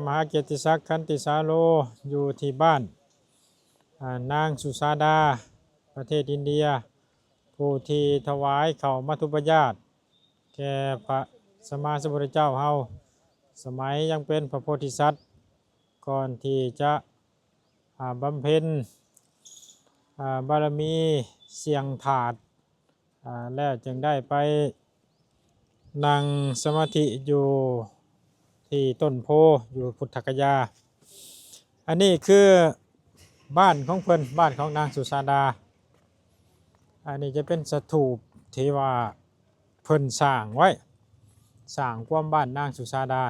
ມະຫາກຽດຕິສັກ ຂັນຕິສາໂລ ຢູ່ທີ່ບ້ານ ອາ ນາງສຸຊາດາ ປະເທດອິນເດຍ ຜູ້ທີ່ຖວາຍເຂົ້າມັດຖຸປະຍາດແກ່ພະສຳມາສຳພຸດທະເຈົ້າເຮົາ ສະໄໝຍັງເປັນພະໂພທິສັດ ກ່ອນທີ່ຈະ ອາ ບຳເພັນ ອາ ບາລະມີສ່ຽງຖາດ ອາ ແລ້ວຈຶ່ງໄດ້ໄປນັ່ງສະມາທິຢູ່ທີ່ຕົ້ນໂພ ຢູ່ພຸດທະກະຍາ. ອັນນີ້ຄືບ້ານຂອງເພິ່ນ ບ້ານຂອງນາງສຸຊາດາ. ອັນນີ້ຈະເປັນສະຖູບທີ່ວ່າເພິ່ນສ້າງໄວ້ ສ້າງກວມບ້ານນາງສຸຊາດາ.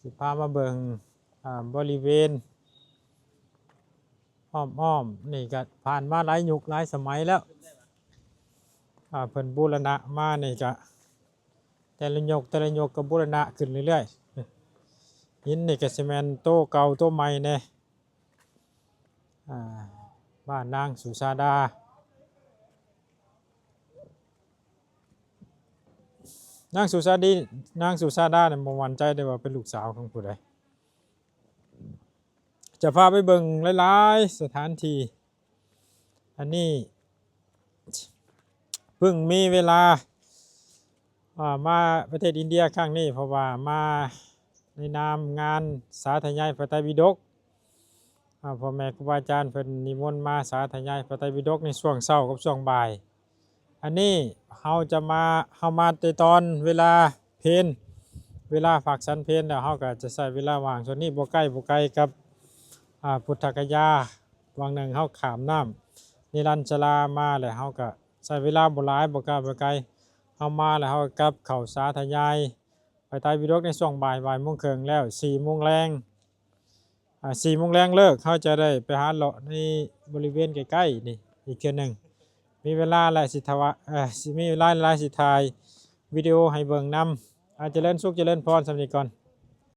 ຊິພາມາເບິ່ງ ອາ ບໍລິເວນອ້ອມໆ ນີ້ກະຜ່ານມາຫຼາຍຍຸກຫຼາຍສະໄໝແລ້ວ. ອາ ເພິ່ນບູລະນະມານີ້ກະ ແຕ່ລະຍຸກ ແຕ່ລະຍຸກກະບູລະນະຂຶ້ນເລື້ອຍໆ. ຫີນນີ້ກະຊິແມ່ນໂຕເກົ່າໂຕໃໝ່ແດ່. ອາ ບ້ານນາງສຸຊາດາ ນາງສຸຊາດີ ນາງສຸຊາດານີ້ບໍ່ໝັ້ນໃຈເດ້ວ່າເປັນລູກສາວຂອງຜູ້ໃດ. ຈະພາໄປເບິ່ງຫຼາຍໆສະຖານທີ່. ອັນນີ້ເພິ່ງມີເວລາ ອາ ມາປະເທດອິນເດຍຄັ້ງນີ້ ເພາະວ່າມາໃນນາມງານສາທະຍາຍພະໄຕປິດົກ. ອາ ພໍ່ແມ່ຄູບາອາຈານເພິ່ນນິມົນມາສາທະຍາຍພະໄຕປິດົກໃນຊ່ວງເຊົ້າກັບຊ່ວງບ່າຍ. ອັນນີ້ເຮົາຈະມາ ເຮົາມາແຕ່ຕອນເວລາເພນ ເວລາພາກສັນເພນ ແລ້ວເຮົາກະຈະໃຊ້ເວລາວ່າງສ່ວນນີ້ ບໍ່ໃກ້ ບໍ່ໄກກັບ ອາ ພຸດທະກະຍາ. ຫວ່າງໜຶ່ງເຮົາຂ້າມນ້ຳນິລັນຊະລາມາ ແລ້ວເຮົາກະໃຊ້ເວລາບໍ່ຫຼາຍ ບໍ່ໄກ ບໍ່ໄກ. ເຮົາມາແລ້ວເຮົາກະກັບເຂົ້າສາທະຍາຍພະໄຕປິດົກໃນຊ່ວງບ່າຍ ບ່າຍໂມງເຄິ່ງ ແລ້ວສີ່ໂມງແລງ ອາ ສີ່ໂມງແລງເລີກ ເຮົາຈະໄດ້ໄປຫາເລາະໃນບໍລິເວນໃກ້ໆນີ້ອີກເທື່ອໜຶ່ງ. ມີເວລາແລ້ວຊິຖ່າຍ ເອີ ຊິມີເວລາຫຼາຍໆ ຊິຖ່າຍວິດີໂອໃຫ້ເບິ່ງນຳ. ອາ ຈະເລີນສຸກ ຈະເລີນພອນ ສ່ຳນີ້ກ່ອນ.